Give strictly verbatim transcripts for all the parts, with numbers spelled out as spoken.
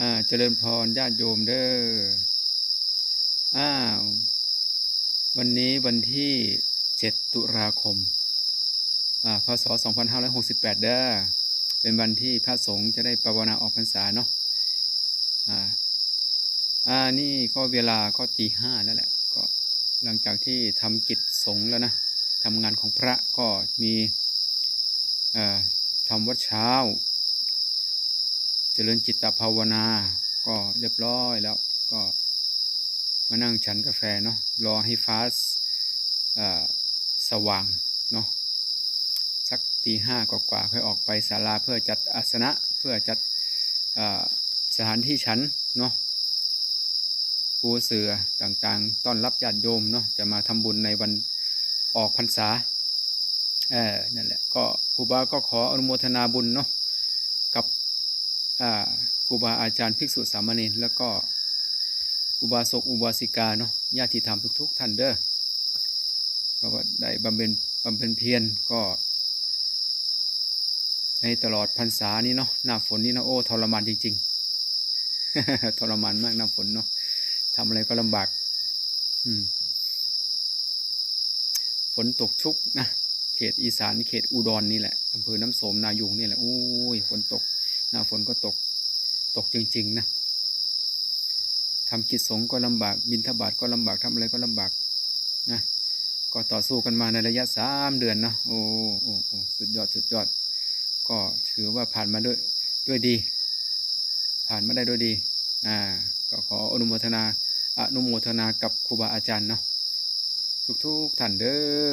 อ่า เจริญพรญาติโยมเด้อ อ้าว วันนี้วันที่เจ็ดตุลาคม อ่า พ.ศ. สองพันห้าร้อยหกสิบแปด เด้อ เป็นวันที่พระสงฆ์จะได้ภาวนาออกพรรษาเนาะ อ่า อ่า นี่ก็เวลาก็ตีห้าแล้วแหละ ก็หลังจากที่ทำกิจสงฆ์แล้วนะ ทำงานของพระก็มี เอ่อ ทำวัตรเช้า เจริญจิตตภาวนา ก็เรียบร้อยแล้ว ก็มานั่งฉันกาแฟเนาะ รอให้ฟ้า เอ่อ สว่างเนาะ สักตีห้ากว่าๆ ค่อยออกไปศาลาเพื่อจัดอาสนะ เพื่อจัด เอ่อ สถานที่ฉันเนาะ ปูเสื่อต่างๆ ต้อนรับญาติโยมเนาะ จะมาทำบุญในวันออกพรรษา เออ นั่นแหละ ก็ครูบาก็ขออนุโมทนาบุญเนาะ กับ อ่า ครูบาอาจารย์ภิกษุสามเณร แล้วก็อุบาสกอุบาสิกาเนาะ ญาติธรรมทุกๆ ท่านเด้อ เพราะว่าได้บำเพ็ญ บำเพ็ญเพียรก็ ในตลอดพรรษานี้เนาะ หน้าฝนนี่เนาะ โอ้ ทรมานจริงๆ ทรมานมากหน้าฝนเนาะ ทำอะไรก็ลำบาก อืม ฝนตกชุกนะ เขตอีสาน เขตอุดรนี่แหละ อำเภอน้ำโสม นายูงนี่แหละ โอ้ย ฝนตก หน้าฝนก็ตก ตกจริงๆ นะ ทำกิจสงฆ์ก็ลำบาก บิณฑบาตก็ลำบาก ทำอะไรก็ลำบากนะ ก็ต่อสู้กันมาในระยะสามเดือนเนาะ โอ้ โอ้ โอ้ สุดยอด สุดยอด ก็ถือว่าผ่านมาด้วย ด้วยดี ผ่านมาได้ด้วยดี อ่า ก็ขออนุโมทนา อนุโมทนากับครูบาอาจารย์เนาะ ทุกๆ ท่านเด้อ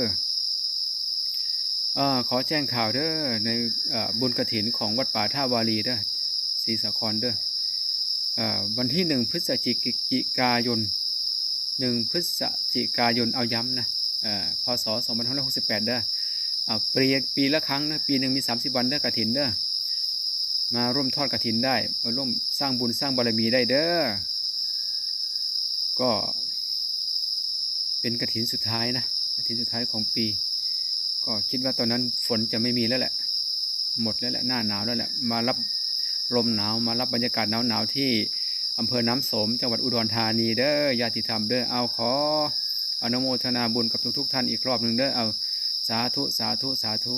เอ่อ ขอแจ้งข่าวเด้อ ใน เอ่อ บุญกฐินของวัดป่าท่าวารีเด้อ ศรีสาครเด้อ เอ่อ วันที่หนึ่งพฤศจิกายน หนึ่งพฤศจิกายน เอาย้ำนะ เอ่อ พ.ศ. สองพันห้าร้อยหกสิบแปด เด้อ อ่า ปี ปีละครั้งนะ ปีหนึ่งมีสามสิบวันเด้อกฐินเด้อ มาร่วมทอดกฐินได้ มาร่วมสร้างบุญสร้างบารมีได้เด้อ ก็เป็นกฐินสุดท้ายนะ กฐินสุดท้ายของปี ก็คิดว่าตอนนั้นฝนจะไม่มีแล้วแหละ หมดแล้วแหละ หน้าหนาวแล้วแหละ มารับลมหนาว มารับบรรยากาศหนาวๆ ที่อำเภอน้ำโสม จังหวัดอุดรธานีเด้อ ญาติธรรมเด้อ เอาขออนุโมทนาบุญกับทุกๆ ท่านอีกรอบหนึ่งเด้อ เอา สาธุ สาธุ สาธุ